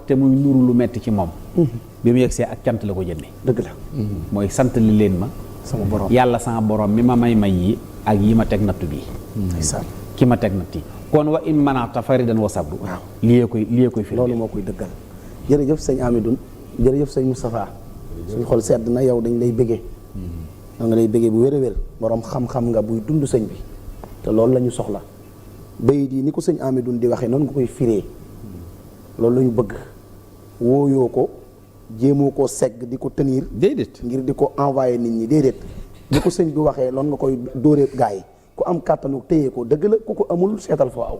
te muy nuru lu metti ci moom bi mu yegsee ak cant la ko jënde dëgg la mooy sant li leen ma sama borom yàlla sama borom mi ma may yi ak yi ma teg nattu bii ki ma teg natt yi kon wa in manata faridan wa sabru waaw liyee koy fi loolu moo koy dëggal jërëjëf sëñ Amidoune jërëjëf sëñ Moustapha suñ xol sedd na yow dañ lay bëggee da nga lay bëggee bu wér a wér borom xam-xam nga buy dund sëñ bi te loolu la ñu soxla bayit yi ni ko sëñ Amidoune di waxee noonu nga koy firee loolu la ñu bëgg wóoyoo ko jéemoo koo segg di ko tenir déedéet ngir di ko envoyé nit ñi déedéet ni ko sëñ bi waxee loolu nga koy dóoree gaa yi ku am kàttanu téye ko dëgg la ku ko amul seetal foo aw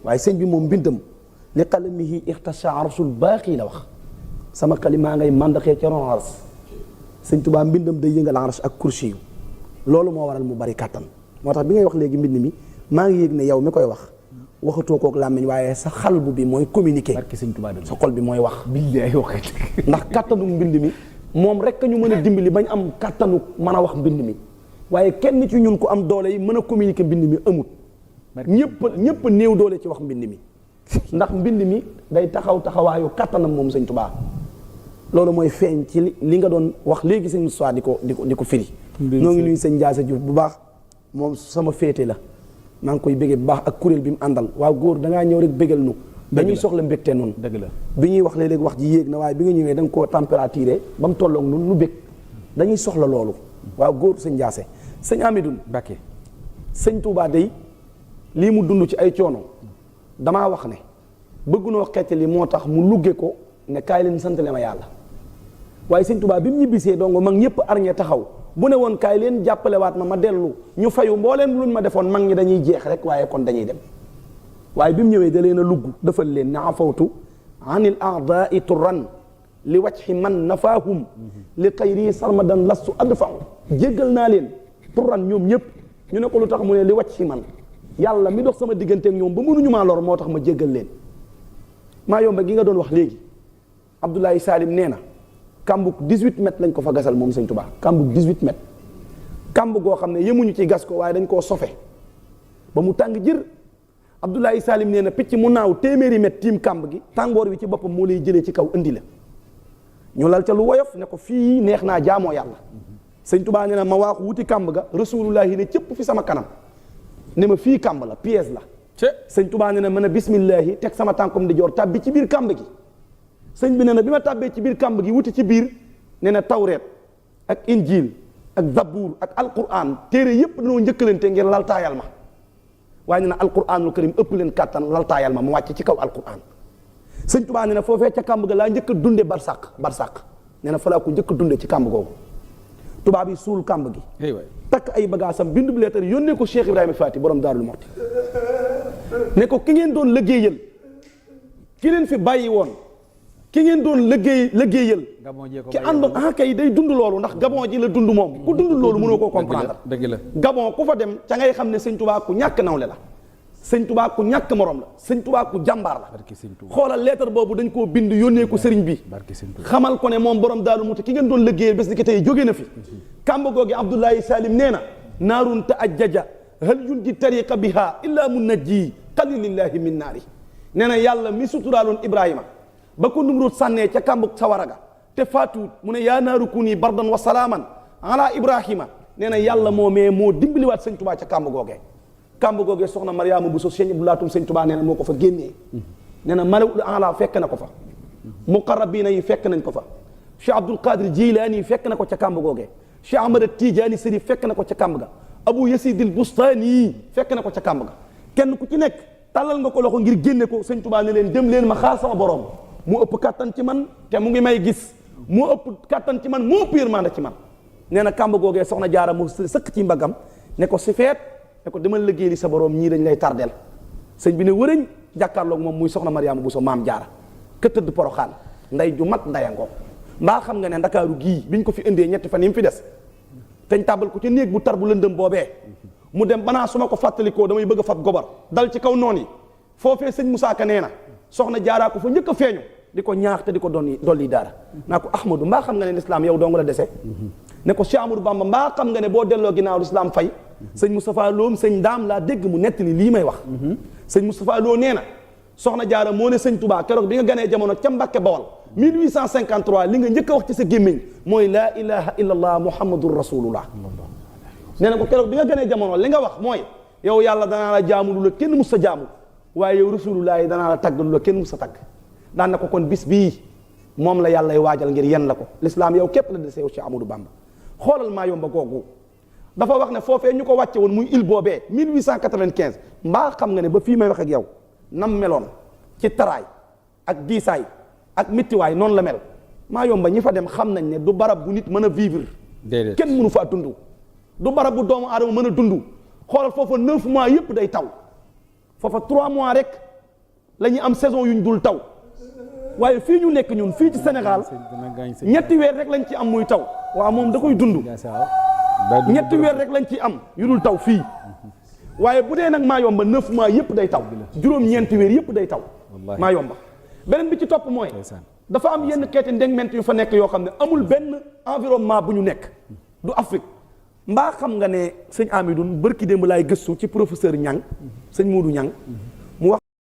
waaye sëñ bi moom mbindam li qalamihi ixtasha arsul baaxi la wax sama xalimaa ngay màndaxee ca ron ars sëñ Tuubaa mbindam day yëngal ars ak kursi yu loolu moo waral mu bari kàttan moo tax bi ngay wax léegi mbind mi maa ngi yëg ne yow mi koy wax waxatoo kook làmmiñ waaye sa xalbu bi mooy communiquer sa xol bi mooy wax ndax kàttanu mbind mi moom rek ñu mën a dimbali bañ am kàttanu mën a wax mbind mi waaye kenn ci ñun ku am doole yi mën a communiquer mbind mi amut ñëpp néew doole ci wax mbind mi ndax mbind mi day taxawaayu kàttanam moom sëñ Tuubaa loolu mooy feeñ ci li nga doon wax léegi sëñ Moussa di ko firi ñoo ngi nuyu sëñ Jaasa Juuf bu baax moom sama féete la maa ngi koy béggee bu baax ak kuréel bi mu àndal waaw góor dangaa ñëw rek bégal nu dañuy soxla mbégte noonu dëgg la bi ñuy wax léeg-léeg wax ji yéeg na waaye bi nga ñëwee da nga koo températuré ba mu tolloog nun nu bég dañuy soxla loolu waaw góor sëñ Jaase sëñ Amidoune Bakke sëñ Touba day lii mu dund ci ay coono damaa wax ne bëggunoo xeete li moo tax mu lugge ko ne kaay leen sant le ma yàlla waaye sëñ Touba bi mu ñibbisee donc mag ñëpp arñee taxaw bu ne woon kaay leen jàppalewaat ma dellu ñu fayu mbooleem luñ ma defoon mag ñi dañuy jeex rek waaye kon dañuy dem waaye bi mu ñëwee da leen a lugg defal leen ne afawtu anil a'da'i turran li wajhi man nafaahum li xayri sarmadan lastu adfa'u jéggal naa leen turran ñoom ñëpp ñu ne ko lu tax mu ne li wajhi man yàlla mi dox sama digganteek ñoom ba mënuñu maa lor moo tax ma jéggal leen maa yomba gi nga doon wax léegi Abdoulaye Salim nee na kambuk 18 mètres lañ ko fa gasal moom sëñ Touba kambuk 18 mètres kamb goo xam ne yemuñu ci gas ko waaye dañ koo sofe ba mu tàng jër Abdoulaye Salim nee na picc mu naaw téeméeri mètre tiim kamb gi tàngoor wi ci boppam moo lay jëlee ci kaw indi la ñu lal ca lu woyof ne ko fii neex naa jaamoo yàlla sëñ Touba nee na ma waaxu wuti kamb ga rasulullahi ne cëpp fi sama kanam ne ma fii kamb la pièce la sëñ Touba nee na mën a bismillahi teg sama tànkom di joor tàbbi ci biir kamb gi sëñ bi nee na bi ma tàbbee ci biir kamb gi wuti ci biir nee na tawreet ak injil ak zabuur ak alquran téere yépp dañoo njëkkalante ngir laltaayal ma waaye nee na alquranul karim ëpp leen kàttan laltaayal ma mu wàcc ci kaw alquran sëñ Tuubaa nee na foofee ca kamb ga laa njëkk a dunde barsàq nee na fa laa ko njëkk a dunde ci kamb googu tubaab yi suul kamb gi takk ay bagaasam bindu bi leetar yónnee ko Cheikh Ibrahima Fati borom Daarul Muxti ne ko ki ngeen doon liggéeyal ki leen fi bàyyi woon ki ngeen doon liggéeyal ki àndoon kay day dund loolu ndax gabon ji la dund moom ku dund loolu mënoo koo comprendre dëgg la gabon ku fa dem ca ngay xam ne sëñ Touba ku ñàkk nawle la sëñ Touba ku ñàkk morom la sëñ Touba ku jàmbaar la xoolal lettre boobu dañ koo bind yónnee ko sëriñ bi xamal ko ne moom borom Daaru Muxti ki ngeen doon liggéeyal bés ni ki tey jóge na fi kàmb googi Abdoulaye Salim nee na naarun ta ajjaja hal yunji tariqa biha illa munajji qalilillahi min naari nee na yàlla mi suturaaloon Ibrahima ba ko Numruut sànnee ca kàmbug sawara ga te faatuut mu ne yaa naaru kuni bardan wa salaaman ala Ibrahima nee na yàlla moomee moo dimbaliwaat sëñ Touba ca kàmb googee soxna Mariama Bousso sëñ Abdou Laatoum sëñ Touba nee na moo ko fa génnee nee na malawul ala fekk na ko fa muqarrabina yi fekk nañ ko fa Cheikh Abdoul Qadir Jilaani fekk na ko ca kàmb googee Cheikh Ahmad Tidiane Sërif fekk na ko ca kàmb ga Abu Yasidil Bustani fekk na ko ca kàmb ga kenn ku ci nekk tàllal nga ko loxo ngir génne ko sëñ Touba ne leen dem leen ma xaar sama borom mu ëpp kàttan ci man te mu ngi may gis mu ëpp kàttan ci man mu ëpp yërmande ci man nee na kàmb googee soxna jaara mu sëkk ci mbagam ne ko si feet ne ko demal liggéey li sa borom ñii dañ lay tardel sëñ bi ne wërëñ jàkkaarloog moom muy soxna Mariama Bousso maam jaara ka tëdd poroxaan nday ju mat ndayangoo mbaa xam nga ne ndakaaru gii biñ ko fi indee ñetti fan yi mu fi des teñ tàbbal ko ca néeg bu tar bu lëndëm boobee mu dem banaa su ma ko fàttalikoo damay bëgg a fab gobar dal ci kaw noon yi foofee sëñ Moussa Ka nee na soxna jaaraa ko fa njëkk a feeñu di ko ñaax te di ko dolli daara naa ko Ahmadou mbaa xam nga ne lislaam yow dong la dese ne ko Cheikh Amadou Bamba mbaa xam nga ne boo delloo ginnaaw lislaam fay sëñ Moustapha Lo sëñ Daam laa dégg mu nettali lii may wax sëñ Moustapha Lo nee na soxna jaara moo ne sëñ Touba keroog bi nga ganee jamono ca Mbàkke Bawal 1853 li nga njëkk a wax ci sa gémmiñ mooy laa ilaha illa allah muhammadur rasulullah nee na ko keroog bi nga ganee jamono li nga wax mooy yow yàlla danaa la jaamu lu la kenn mus sa jaamu waaye yow rasulullah yi danaa la tagg lu la kenn mus sa tagg daan na ko kon bis bii moom la yàllay waajal ngir yen la ko l'islam yow képp la dese yow ci Amadou Bamba xoolal maa yomba googu dafa wax ne foofee ñu ko wàcce woon muy île boobee 1895 mbaa xam nga ne ba fii may wax ak yow nam meloon ci taraay ak diisaay ak mittiwaay noonu la mel maa yomba ñi fa dem xam nañ ne du barab bu nit mën a vivre kenn mënu faa dund du barab bu doomu aadama mën a dund xoolal foofa 9 mois yëpp day taw foofa 3 mois rek la ñuy am saison yuñ dul taw waaye fii ñu nekk ñun fii ci Sénégal ñetti weer rek lañ ci am muy taw waaw moom da koy dund ñetti weer rek lañ ci am yu dul taw fii waaye bu dee nag maa yomba 9 mois yëpp day taw juróom-ñeenti weer yëpp day taw maa yomba beneen bi ci topp mooy dafa am yenn xeeti ndegment yu fa nekk yoo xam ne amul benn environnement bu ñu nekk du Afrique mbaa xam nga ne sëñ Amidoune bërki démb laay gëstu ci professeur Niang sëñ Modou Niang